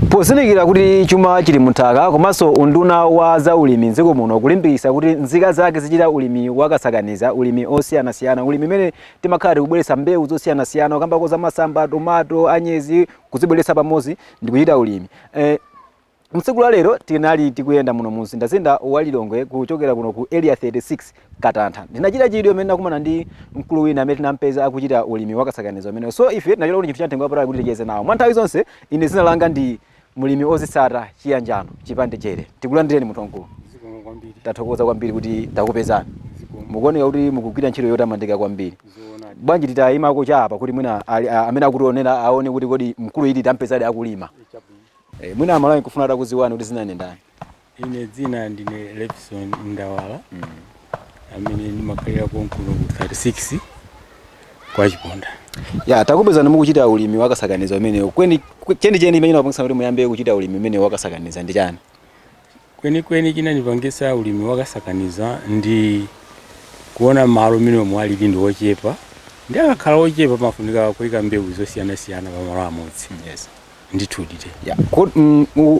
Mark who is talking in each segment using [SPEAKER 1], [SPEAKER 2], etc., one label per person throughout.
[SPEAKER 1] Pozindikira kuti chuma chili munthaka, komanso unduna wa zaulimi mdziko muno kulimbikitsa kuti nzika zake zichita ulimi wakasakaniza, ulimi osiyanasiyana, ulimi umene timakhala tikubweretsa mbewu zosiyanasiyana, kukambako za masamba, tomato, anyezi, kuzibweretsa pamodzi ndi kuchita ulimi. Mtsiku la lero tinali tikuyenda muno mu mzinda wa Lilongwe, kuchokera kuno ku Area 36 Katantha. Ndinachita chidwi amene nakumana ndi mkulu wina amene tinampeza akuchita ulimi wakasakaniza umenewo. So ife tinachita kuti chinthu cha mtengo wapatali kuti ticheze nawo. Mwa nthawi zonse, ine dzina langa ndi Mulimi Ozitsata Chiyanjano Chipande Jere. Tikulandireni, munthu wamkulu.
[SPEAKER 2] Zikomo kwambiri.
[SPEAKER 1] Tathokoza kwambiri kuti takupezani.
[SPEAKER 2] Zikomo.
[SPEAKER 1] Mukuoneka kuti mukugwira ntchito yotamandika kwambiri.
[SPEAKER 2] Zoonadi.
[SPEAKER 1] Bwanji titayimako chapa kuti mwina amene akutionera aone kuti kodi mkulu iti tampezadi akulima?
[SPEAKER 2] Chabwino.
[SPEAKER 1] Mwina Amalawi nkufuna atakuziwani kuti dzina ndi ndani?
[SPEAKER 2] Ine dzina ndine Levison Ndawala, amene ndimakhalira konkuno ku 36 kwa Chiponda.
[SPEAKER 1] Ya, takupezani mukuchita ulimi wakasakaniza umenewo. Kweni chenicheni imene inapangitsa kuti muyambe kuchita ulimi umene wakasakaniza ndi chani?
[SPEAKER 2] Kwenikweni chinandipangisa ulimi wakasakaniza ndi kuona malo amene omwe alili ndi ochepa, ndi akakhala ochepa mafunika kuyika mbewu zosiyanasiyana pa malo amodzi. Ndithudi te.
[SPEAKER 1] Ya,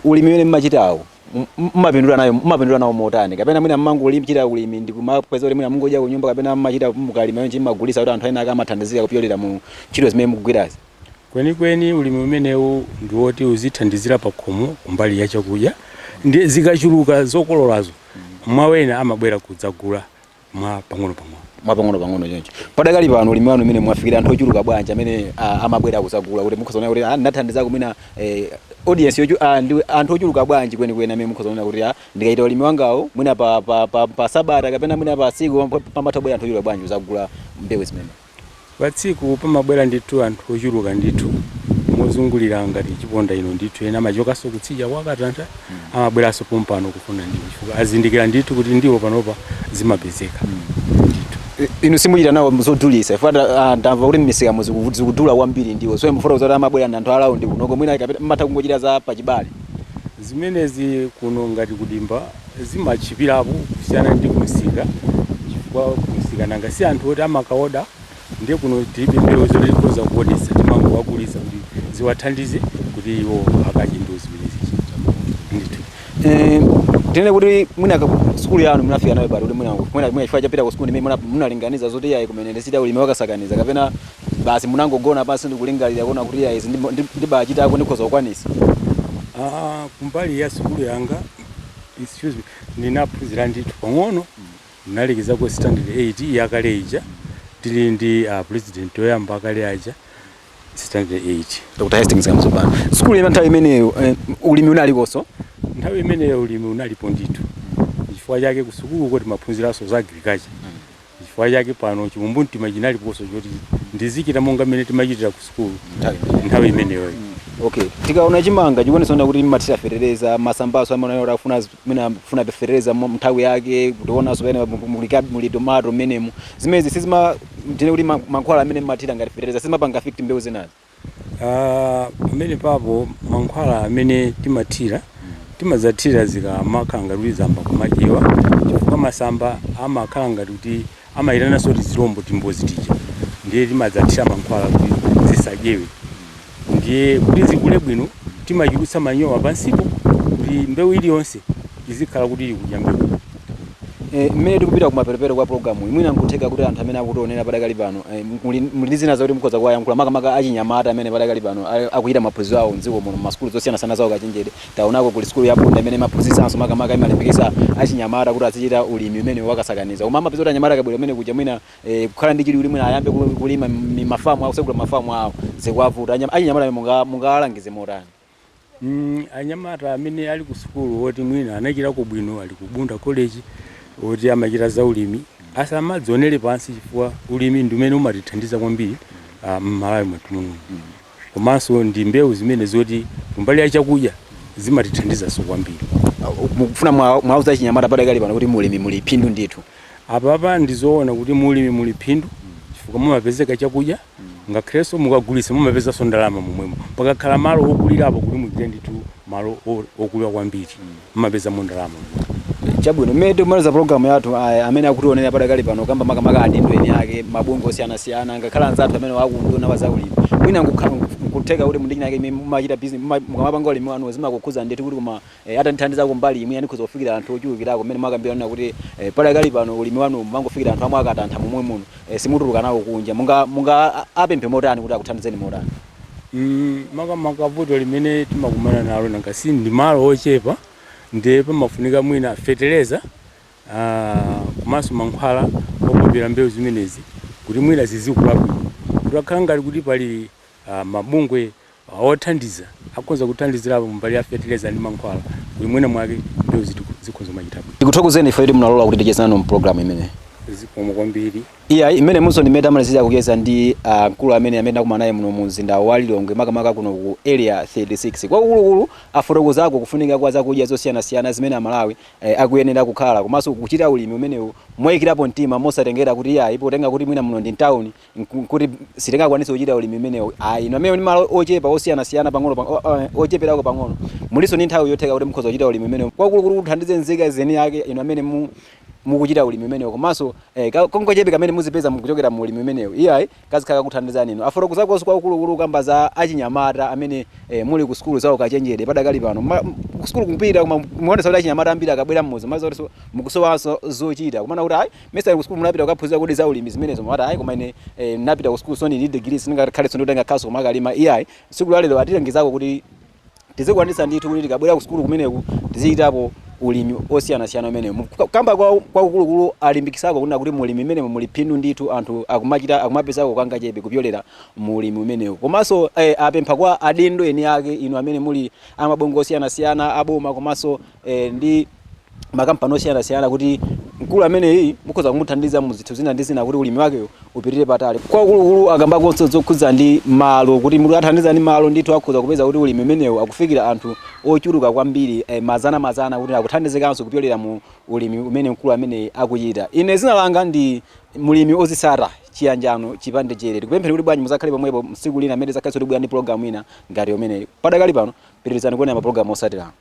[SPEAKER 1] ulimi umene mmachitawo mmapindula nawo motani? Kapena mwina mmangochita ulimi ndi kumapeza kuti mwina mungodya kunyumba, kapena mmachita mukalima yonje mmagulitsa kuti anthu ena ake amathandizika kupyolera mu ntchito zimene mukugwirazi?
[SPEAKER 2] Kwenikweni ulimi umenewu ndi woti uzithandizira pakhomo kumbali ya chakudya, ndi zikachuluka zokololazo mwawena amabwera kudzagula mwa pang'ono pang'ono.
[SPEAKER 1] Mwa pang'ono pang'ono choncho. Padakali pano ulimi wanu umene mwafikira anthu ochuluka bwanji amene amabwera kudzagula, kuti mukhoza kuona kuti ndinathandizako mwina audience ndi anthu ochuluka bwanji kwenikweni amene mukhoza kuona kuti ndikachita ulimi wangawo mwina pa sabata kapena mwina pa tsiku pamatha kubwera anthu ochuluka bwanji kudzagula mbewu zimene?
[SPEAKER 2] Pa tsiku pamabwera ndithu anthu ochuluka ndithu mozungulira ngati Chiponda ino ndithu. Ena amachokanso kutsidya kwa Katantha, amabweranso pompano kufuna ndiwo, chifukwa azindikira ndithu kuti ndiwo panopa zimapezeka ndithu.
[SPEAKER 1] Inu simuchita nawo zodulisa? Ifuna ndamva kuti mmisika zikudula kwambiri ndiwo, so mufuna kuti amabwera ndi anthu around kunoko mwina, kapena mmatha kungochita za pachibale?
[SPEAKER 2] Zimenezi kuno ngati kudimba zimatchipirapo kusiyana ndi kumsika, chifukwa kumsika nanga si anthu oti amakaoda, ndiye kuno tilibe mbewu zoti tikhoza kuodesa, timangowagulitsa kuti ziwathandize kuti iwo akadye mbewu zimenezi ndithu.
[SPEAKER 1] Tinene kuti mwina sukulu yanu munafika nayo pati, kuti mwina chifukwa chapita ku sukulu ndimene munalinganiza zoti yayi, kumene ndichita ulimi wakasakaniza, kapena basi munangogona pansi ndikulingalira kuona kuti yayi, izi ndibachitako ndikhoza kukwanisa?
[SPEAKER 2] Kumbali ya sukulu yanga, excuse me, ndinaphunzira ndithu pang'ono, ndinalekezako standard 8 yakale ija, tili ndi president oyamba akale aja, standard 8.
[SPEAKER 1] Dr Hastings Kamuzu Banda. Sukulu imene nthawi imeneyo ulimi unalikonso?
[SPEAKER 2] Nthawi imeneyo ulimi unalipo ndithu, chifukwa chake kusukuluko timaphunziranso za agriculture. Chifukwa chake pano chikumbumtima chinaliponso choti ndizichita monga mmene timachitira ku sukulu nthawi imeneyoyo.
[SPEAKER 1] Okay, tikaona chimanga chikuonetsa kuti mmathira fetereza, masambaso amaona kuti akufuna mwina kufuna fetereza nthawi yake. Kutionanso pene muli tomato mmenemu, zimenezi sizima tine kuti mankhwala amene mmathira ngati fetereza sizimapanga affect mbewu zinazi?
[SPEAKER 2] Pamene papo mankhwala amene timathira, timadzathira zikamakhala ngati kuti zamba kumachewa, chifukwa masamba amakhala ngati kuti amayitananso tizilombo timbozi tija, ndiye timadzathira mankhwala kuti zisadyewe. Ndiye kuti zikule bwino timachulutsa manyowa pansipo kuti mbewu iliyonse izikhala kuti ikudya mbewu.
[SPEAKER 1] Mmene tikupita kumapeto kwa programu iyi, mwina nkutheka kuti anthu amene akutionera padakali pano muli ndi zina zakuti mukhoza kuwayankhula, makamaka achinyamata amene padakali pano akuchita maphunziro awo mdziko muno mmasukulu zosiyanasiyana zawo kachenjede. Taonako kuli sukulu ya Bunda imene imaphunzitsanso, makamaka imalimbikitsa achinyamata kuti azichita ulimi umene wakasakaniza, koma amapeza kuti anyamata akabwera umene kuja mwina kukhala ndi chidwi kuti mwina ayambe kulima mafamu awo, kusegula mafamu awo, zikuwavuta. Achinyamata amene mungawalangize motani?
[SPEAKER 2] Anyamata amene ali ku sukulu woti mwina anachitako bwino, ali ku Bunda College, woti amachita za ulimi, asamadzionere pansi, chifukwa ulimi ndi umene umatithandiza kwambiri m'Malawi mwathu muno. Komanso ndi mbewu zimene zoti kumbali ya chakudya zimatithandizanso kwambiri.
[SPEAKER 1] Mukufuna mwauza achinyamata padakali pano kuti mulimi muli phindu ndithu?
[SPEAKER 2] Apapa ndizoona kuti mulimi muli phindu, chifukwa mumapezeka chakudya, ngakhalenso mukagulitsa mumapezanso ndalama momwemo. Pakakhala malo okulirapo kuti muchite ndithu malo okula kwambiri, mumapezamo ndalama momwemo.
[SPEAKER 1] Chabwino, mmene tikumaliza programu yathu, amene akutionera padakali pano, kamba makamaka adindo eni ake, mabungwe osiyanasiyana, ngakhale anzathu amene akunduna wa zaulimi, mwina Nkutheka kuti mundi chinake imene mumachita business, mukamapanga ulimi wanu zimakukhuza ndithu kuti koma atandithandiza kumbali imwe andikhuza kufikira anthu ochulukirako, mmene mwakambira nena kuti padakali pano ulimi wanu mumangofikira anthu amwe akatantha momwe muno, simutuluka nawo kunja. Munga apemphe motani kuti akuthandizeni motani?
[SPEAKER 2] Makamaka vuto limene timakumana nalo, nanga si ndi malo ochepa, ndiye pamafunika mwina feteleza, komanso mankhwala opombera mbewu zimenezi kuti mwina zizikula bwino, kuti akhala ngati kuti pali mabungwe othandiza akhoza kuthandizirapo mbali ya feteleza ndi mankhwala, kuti mwina mwake mbewu zikhoza kumachita bwino.
[SPEAKER 1] Tikuthokozeni ife kuti munalola kuti ticheze nanu mpulogalamu imeneyi.
[SPEAKER 2] Zikomo kwambiri.
[SPEAKER 1] Iya, imene munso ndimene tamalizira kucheza ndi mkulu amene ndakumana naye muno mu mzinda wa Lilongwe, makamaka kuno ku Area 36. Kwakulukulu afotokozako kufunika kwa zakudya zosiyanasiyana zimene Amalawi akuyenera kukhala, komanso kuchita ulimi umenewu moyikirapo mtima, mosatengera kuti iya, ipo tenga kuti mwina muno ndi mtawuni kuti sitingakwanitse kuchita ulimi umenewu. Ayi, ino amene ndi malo ochepa osiyanasiyana pang'ono ocheperako pang'ono, mulinso ndi nthawi yotheka kuti mukhoza kuchita ulimi umenewu, kwakulukulu kuthandize nzika zeni yake ino amene mukuchita ulimi umenewu, komanso kongochepe kamene muzipeza mukuchokera mu ulimi umenewu, iyayi, kazikhala kakuthandizani inu. Afotokozakonso kwakulukulu kamba za achinyamata amene muli ku sukulu zawo kachenjede padakali pano. Ku sukulu kumpita, koma muonesa kuti achinyamata ambiri akabwera mmuzi maza kuti mukusowanso zochita, kumana kuti ayi, mesa ku sukulu munapita kukaphunzira kuti za ulimi zimenezo? Mati ayi, koma ine napita ku sukulu, so ndili ndi degree, sindingakhalenso ndikutenga khasu kumakalima. Iyayi, tsiku la lero atilengezako kuti tizikwanitsa ndithu kuti tikabwera ku sukulu kumeneku tizichitapo ulimi osiyanasiyana umenewu. Kamba kwakukulukulu alimbikisako kunena kuti mulimi imenemo muli phindu ndithu, anthu akumachita, akumapezako kangachepe kupyolera mu ulimi umenewu. Komanso apempha kwa adindo eni ake, inu amene muli amabungwe osiyanasiyana aboma komanso ndi makampani osiyanasiyana, kuti mkulu ameneyi mukhoza kumuthandiza mu zinthu zina ndi zina kuti ulimi wakeyo upitirire patali. Kwakulukulu akambakonso zokhudza ndi malo, kuti munthu athandiza ndi malo ndithu akhoza kupeza kuti ulimi umenewu akufikira anthu ochuluka kwambiri, mazana mazana, kuti akuthandizikanso kupyolera mu ulimi umene mkulu ameneyi akuchita. Ine zina langa ndi Mulimi Ozisata Chiyanjano Chipande Chere. Tikupempheni kuti bwanji muzakhale pomwepo msiku lina amene zakhalenso tibwera ndi pologalamu ina ngati umeneyi. Padakali pano pitirizani kuonera mapulogalamu otsatira.